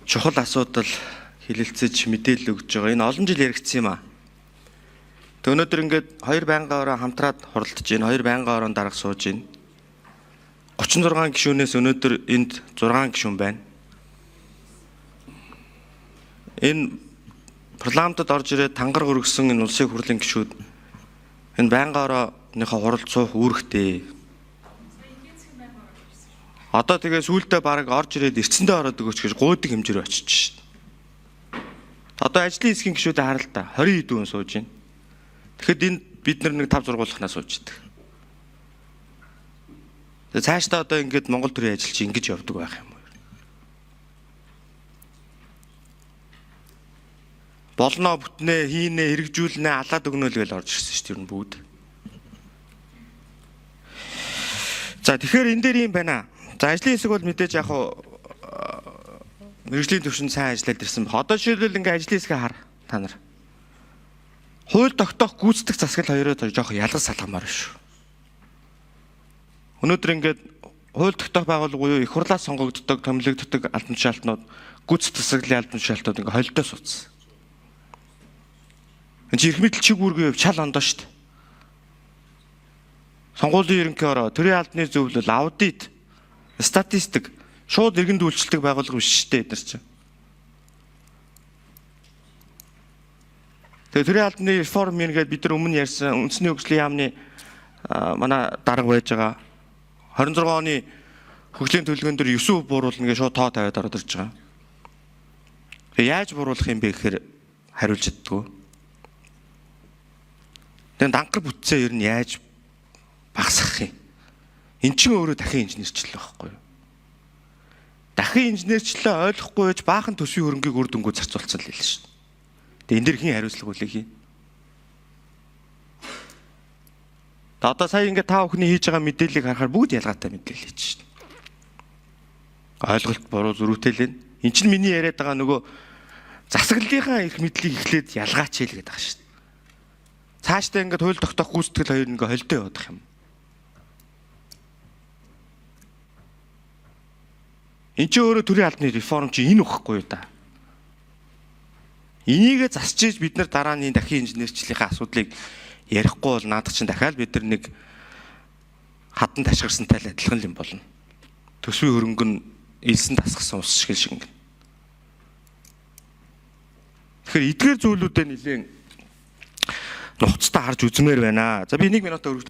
Чухал асуудал хэлэлцэж мэдээлэл өгж байгаа. Энэ олон жил яригдсан юм аа. Тэг өнөөдөр ингээд хоёр байнгын орон хамтраад хуралдаж байна. Хоёр байнгын орон дарга сууж байна. 36 гишүүнээс өнөөдөр энд 6 гишүүн байна. Энэ парламентод орж ирээд тангар өргөсөн энэ улсын хурлын гишүүд энэ байнгын орооныхоо хуралд суух үүрэгтэй. Одоо тэгээ сүүлдээ баг орж ирээд эрцэндээ ороод өгөөч гэж гуйдаг хэмжээр очиж шин. Одоо ажлын хэсгийн гишүүдэд харал та 20 хэдэн хүн сууж байна. Тэгэхэд энд бид нар нэг 5 6-уулахнаа сууж идэг. Тэгээ цаашдаа одоо ингээд Монгол төрийн ажил чи ингэж явдаг байх юм уу? Болно бүтнэ, хийнэ, хэрэгжүүлнэ, алаад өгнө л гэж орж ирсэн шүү дээ ер нь бүгд. За тэгэхээр энэ дээр юм байна. За ажлын хэсэг бол мэдээж яг хуу мэргэжлийн төвшөнд сайн ажиллаад ирсэн баг. Одоо жишээлбэл ингээ ажлын хэсгээ хар та нар. Хууль тогтоох гүйцэтгэх засаглал хоёроо жоох ялгаж салгамаар шүү. Өнөөдөр ингээд хууль тогтоох байгууллага буюу их хурлаас сонгогддог, томилогддог албан тушаалтнууд гүйцэтгэх засаглалын албан тушаалтнууд ингээ холдоо суудсан. Энд чи эрх мэдэл чиг үүргээ чал ондоо шүү дээ. Сонгуулийн ерөнхий ороо, төрийн албаны зөвлөл, аудит, статистик шууд иргэнд үйлчлдэг байгууллага биш шүү дээ эдгээр чинь. Тэгээ төрийн албаны реформ юм гээд бид нар өмнө ярьсан үндэсний хөгжлийн яамны манай дарга байж байгаа 26 оны хөгжлийн төлөвлөгөөн дээр 9% бууруулна гэж шууд тоо тавиад ороод ирж байгаа. Тэгээ яаж бууруулах юм бэ гэхээр хариулж чаддгүй. Тэгээ данкар бүтцээ ер нь яаж багасгах юм? Эн чинь өөрөө дахин инженерчлэл байхгүй юу? Дахин инженерчлэлээ ойлгохгүй байж баахан төсвийн хөрөнгийг үр дүнгүй зарцуулсан л хэлсэн шүү дээ. Тэгээ энэ дэр хэн хариуцлага хүлээх юм? Та одоо сая ингээд та бүхний хийж байгаа мэдээллийг харахаар бүгд ялгаатай мэдээлэл хийж шин. Ойлголт буруу зөрүүтэй л энэ. Эн чинь миний яриад байгаа нөгөө засаглалынхаа эрх мэдлийг эхлээд ялгаач хэл гэдэг байгаа шин. Цаашдаа ингээд хууль тогтоох гүйцэтгэл хоёр ингээд холдоо явах юм. Энд чинь өөрөө төрийн албаны реформ чи энэ үхэхгүй юу да. Энийгээ засч ийж бид нар дараа нь дахин инженерчлэлийнхээ асуудлыг ярихгүй бол наадах чинь дахиад бид нар нэг хадан ташгарсантай л адилхан юм болно. Төсвийн хөрөнгө нь элсэн тасгасан ус шиг шиг ингэ. Тэгэхээр эдгээр зүйлүүдээ нэлээд нухацтай харж үзмээр байна. За би 1 минут өргөж.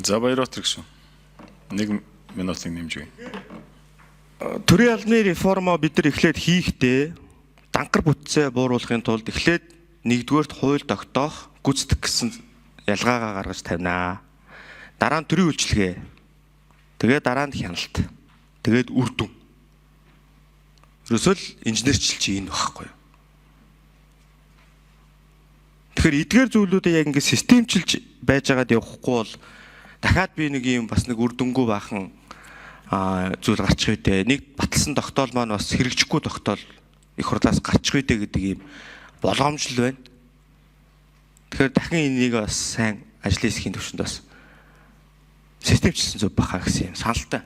За Баярбаатар гишүүн. 1 минутыг нэмж өгье. Төрийн албаны реформоо бид нар эхлээд хийхдээ данкар бүтцээ бууруулахын тулд эхлээд нэгдүгээрт хууль тогтоох, гүйцэтгэх гэсэн ялгаагаа гаргаж тавина. Дараа нь төрийн үйлчилгээ. Тэгээ дараа нь хяналт. Тэгээд үр дүн. Ерөөсөө л инженерчил чи энэ байхгүй юу? Тэгэхээр эдгээр зүйлүүдээ яг ингэ системчилж байж байгаад явахгүй бол дахиад би нэг юм бас нэг үр дүнгүй бахан зүйл гарчих үедээ нэг баталсан тогтоол маань бас хэрэгжихгүй тогтоол их хурлаас гарчих үедээ гэдэг ийм боломжл байна. Тэгэхээр дахин энийг бас сайн ажлын хэсгийн төвшөнд бас системчилсэн зөв баха гэсэн юм саналтай.